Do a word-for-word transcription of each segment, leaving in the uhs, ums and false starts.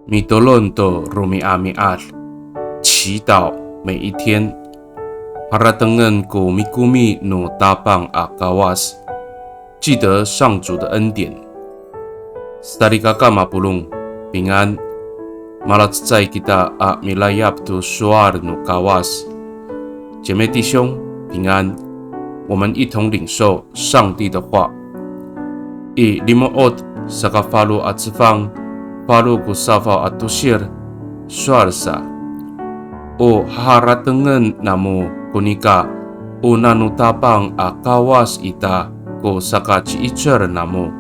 Mitolon to romi'ami'ad, 祈祷每一天。Haratengen ko mikomi no Tapang a Kawas, 记得上主的恩典。Salikaka mapolong, 平安。Malacecay kita a milayap to sowal no Kawas. 姐妹弟兄，平安。我们一同领受上帝的话。I Limo'ot saka falo a cefang, falo ko safaw a tosil, sowal sa. O haharatengen namo ko nika o nano Tapang a Kawas ita ko sakaci'icel namo,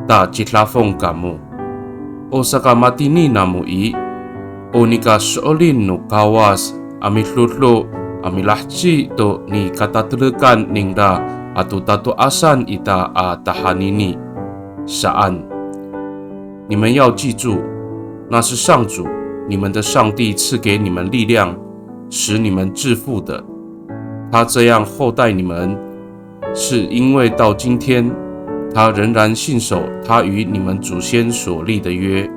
ta cidafong kamo. O sakamatini namo i, o nika so'elin no Kawas a midodo a milaheci to nikatatelekan ningra ato tato'asan ita a tahanini, saan. 你们要记住，那是上主，你们的上帝赐给你们力量，使你们致富的。他这样厚待你们，是因为到今天，他仍然信守他与你们祖先所立的约。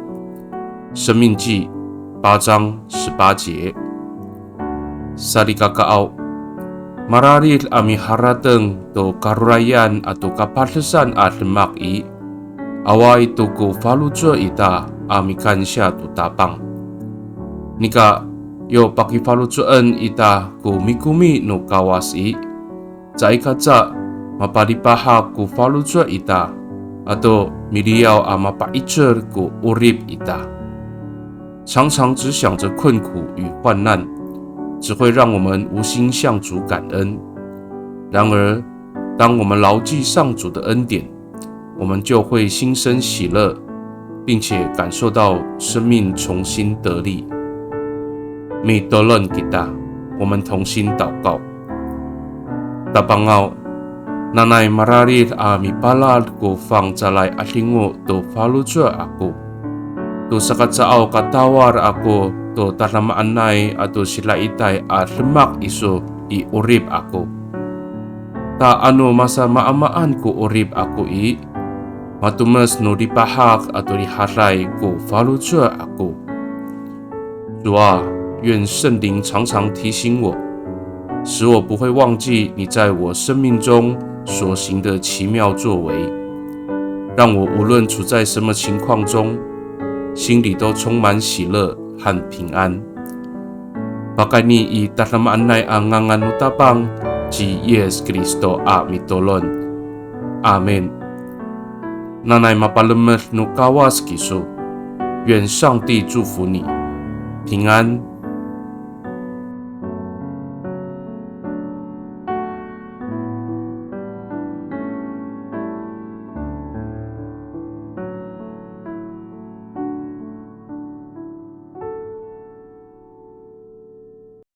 申命记八章十八节。Salikakaaw, mararid a miharateng to karorayan ato kapadesan a demak i, awaay to ko faloco' ita a mikansiya to Tapang. Nika, yo pakifaloco'en ita ko mikomi no Kawas i, caay kaca mapalipahak ko faloco' ita, ato miliyaw a mapa'icel ko 'orip ita. 常常只想着困苦与患难，只会让我们无心向主感恩。然而，当我们牢记上主的恩典，我们就会心生喜乐，并且感受到生命重新得力。Mitolon kita, 我们同心祷告。Tapangaw, nanay mararid a mipalal ko fangcalay 'adingo to faloco' ako, to sakacaaw ka tawal ako to tadamaanay ato sidaitay a demak iso i 'orip ako. Ta ano masamaamaan ko 'orip ako i, matomes no lipahak ato rihaday ko faloco' ako. 主啊，愿圣灵常常提醒我，使我不会忘记你在我生命中所行的奇妙作为，让我无论处在什么情况中，心里都充满喜乐和平安。Pakayni i tadamaanay a ngangan no Tapang ci Yis Kristo a mitolon. Amin. Nanay mapalemed no Kawas kiso. 愿上帝祝福你，平安。